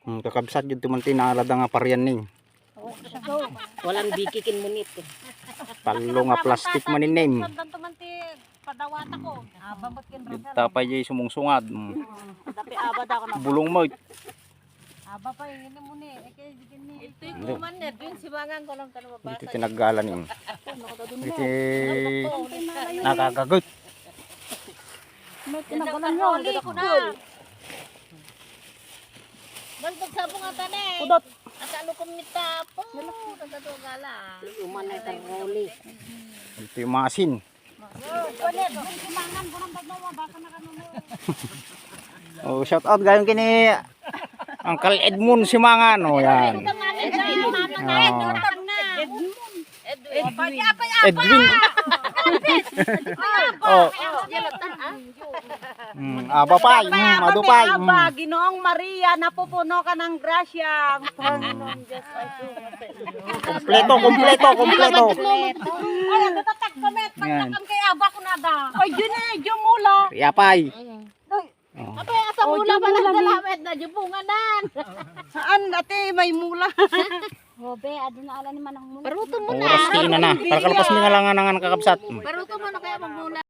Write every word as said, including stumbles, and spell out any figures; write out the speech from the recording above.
Hmm, kakabsat, dito man ti naalada nga parian ni. Walang bikikin munit. Tallo nga plastic man inim. Sandan to man ti padawata ko. Aba, ba't kin Dito pa jay sumungsungad. Hmm. Dapi aba da ako na. Bulong mo. Aba pa, ini mo ni. Eh, kaya di ni. Ito yung kuman na. Dun si Mangang ko lang tanong. Dito tinagalan ni. Dito nakagagot. May tinagalan nyo. Uli ko na. Bantog sabong ata na eh. Kudot. Asa lukom ni tapo? Nagkatugala. Umanay ka roli. Ito yung mga asin. Oh, shout out gayon kini Uncle Edmund Simangan. Oh, yan. Oh. Edwin. Edwin. Oh. Mm, aba pa, mm, adu pa, mm. Aba, Ginoong Maria, napupuno ka ng grasya. Ang Panginoon Diyos ay sumasayo. Kompleto, kompleto, kompleto. Ay, ang tatak ko, met. Yan. Pagtakam kay aba ko na da. Ay, yun eh, yung mula. Yapay. Ay. Oh. Ate, asa mula ba na dalawet na jubunganan? Saan, ate, may mula. Hobe, adu na ala ni manang mula. Paruto mo na. Oras ti na na. Para kalpas mi nga lang nga nangan kakabsat. Paruto mo na kaya magmula.